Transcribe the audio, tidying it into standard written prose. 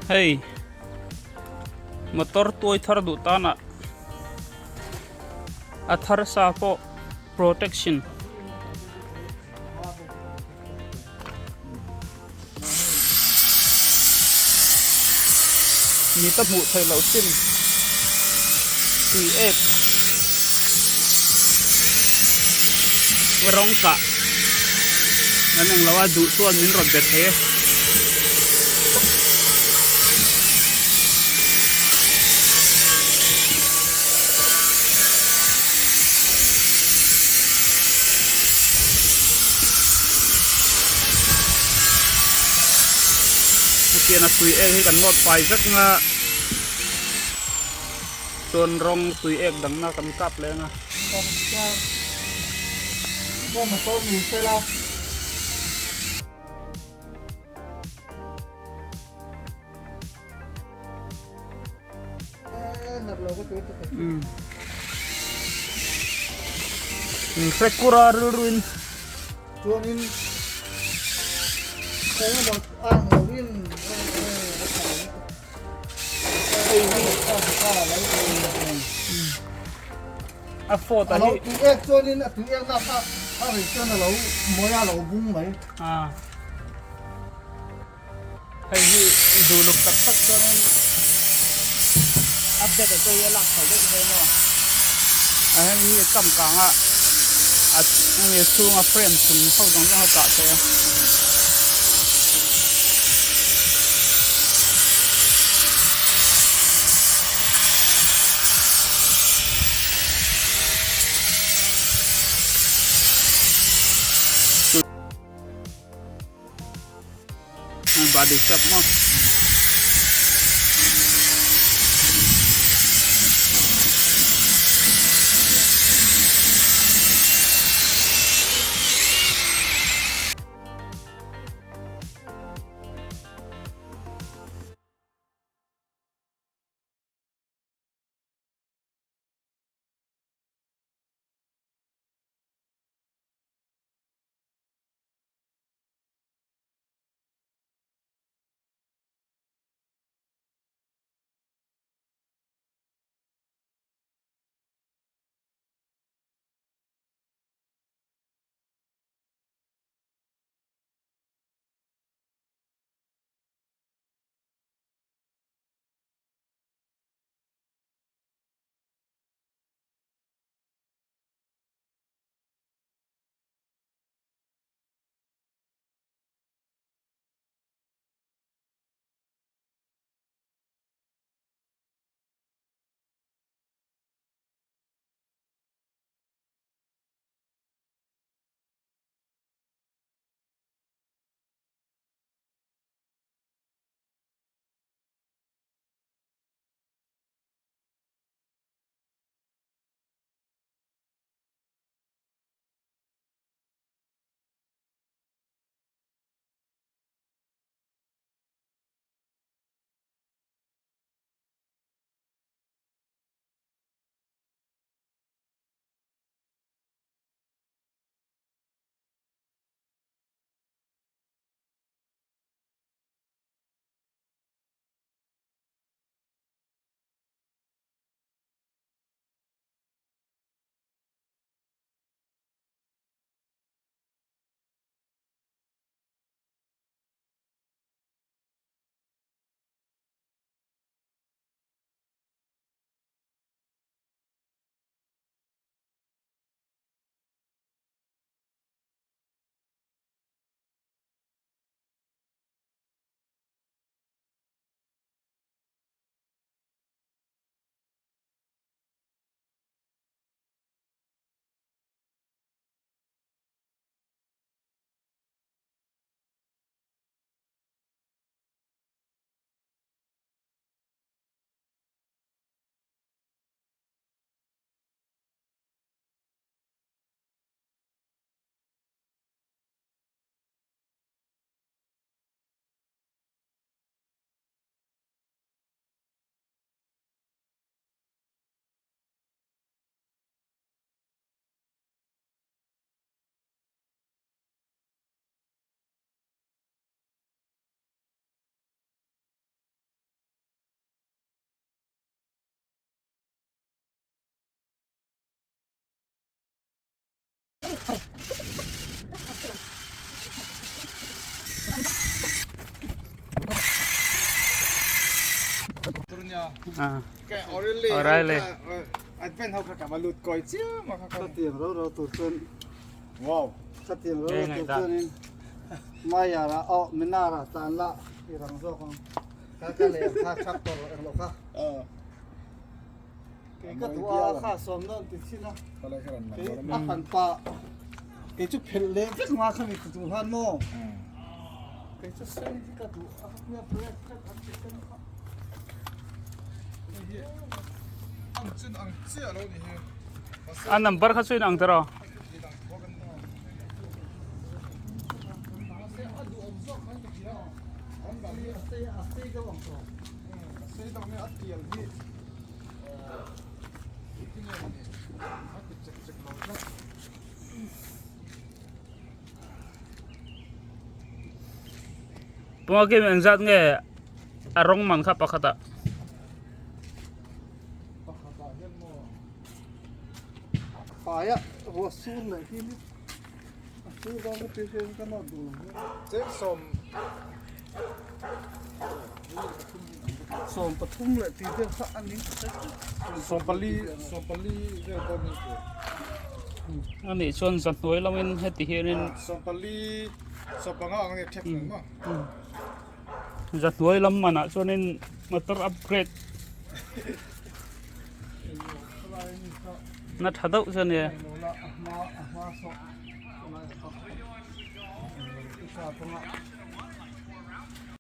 Hei motor tuai thar duh tana a thar sa pawh protection mi ka hmuh theih loh chin tui ek rawng kah an englo a duh chuan min rawn be thei e. Hetiang a tui ek hi kan nawt fai vek nga chuan rawng tui ek dang na kan kap leh anga. Hrekura rilruin chuanin engemaw ang loin a fawt a hi tui ek chuanin a tui ek na kha a rei chuan a lo mawi a lo bung mai a Hei hi duhluk tak tak chuanin a bag a te hi a lak chho daih dawn a, a heng hi a cham kang a a hemi chhunga frame chung ho zawng zawng a kah theih a. Body shop maw. O'Reilly. Khatiang ro ro tur chuan wow khatiang ro ro tur chuanin Mayara aw Minara tlan la i rang zawk ang kha ka leh ang kha tractor eng lo kha kei ka duh a kha sawm dawn ti chin a kei a han pa kei chu phelh leh vek nga kha mi tu han maw kei chu sen hi ka duh a nia black vek an ti sen kha A number kha chu in ang tiraw? Tunga game engzat nge a rawng man kha pakhatah. Pakhatah hian maw paia ruah sur leh hi ni a sur dawn ka tih hian ka nawt duh lo hle. Chengsawm 13 leh tih vel kha a ni 14 14 vel pawh ni tur. A nih chuan zahnuai lawngin heti hianin 14 15 ang a ni thek mai maw. Zahnuai lam manah chuanin motor upgrade na tha deuh chu a nia.